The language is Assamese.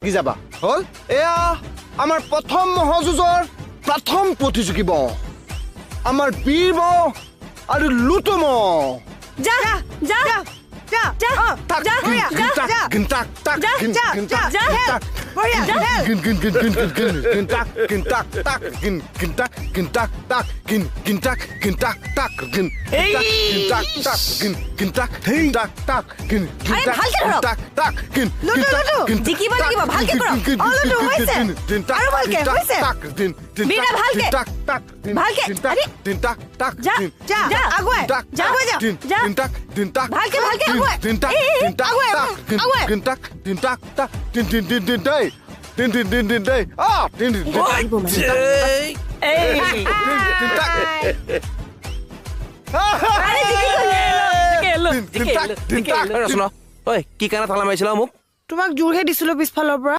লাগি যাবা। হ'ল, এয়া আমাৰ প্ৰথম ম'হ যুঁজৰ প্ৰথম প্ৰতিযোগী ম'হ, আমাৰ বীৰ ম'হ আৰু লুটু ম'হ। যা যা যা যা তাক যা গিন যা তাক যা। গিন তাক তাক যা, গিন যা, গিন যা, তাক যা। তাক বঢ়িয়া, খেল। গিন গিন গিন গিন গিন গিন গিন তাক গিন তাক তাক গিন গিন তাক গিন তাক তাক গিন গিন তাক গিন তাক তাক গিন এই। গিন তাক তাক গিন গিন তাক গিন তাক তাক গিন গিন আৰে, তাক ভালকে গিন ধৰক। তাক তাক গিন লুটু, গিন তাক লুটু। গিন জিকিব তাক লাগিব, ভালকে গিন কৰক। গিন অ, লুটু, গিন হৈছে। গিন গিন তাক আৰু ভালকে, গিন তাক হৈছে। তাক গিন গিন বীৰা, তাক ভালকে। গিন তাক তাক গিন ভালকে, গিন তাক আৰে। গিন তাক তাক যা, গিন যা, যা। আগুৱাই তাক যা, আগুৱাই যা। গিন যা। গিন তাক গিন তাক ভালকে, ভালকে, গিন আগুৱাই। গিন তাক এই, এই, গিন তাক আগুৱাই, তাক গিন আগুৱাই। গিন তাক গিন তাক তাক দিন দিন দিন দিন দেই দিন দিন দিন দিন দেই আ দিন দিন দিন আহিব মানে। এই দিন তাক আৰে, জিকি গ'ল। জিকিলো, দিন দিন তাক জিকিলো, দিন তাক জিকিলো। ৰচনা, ঐ, কি কাৰণে ঠেলা মাৰিছিলা মোক? তোমাক জোৰহে দিছিলো পিছফালৰ পৰা।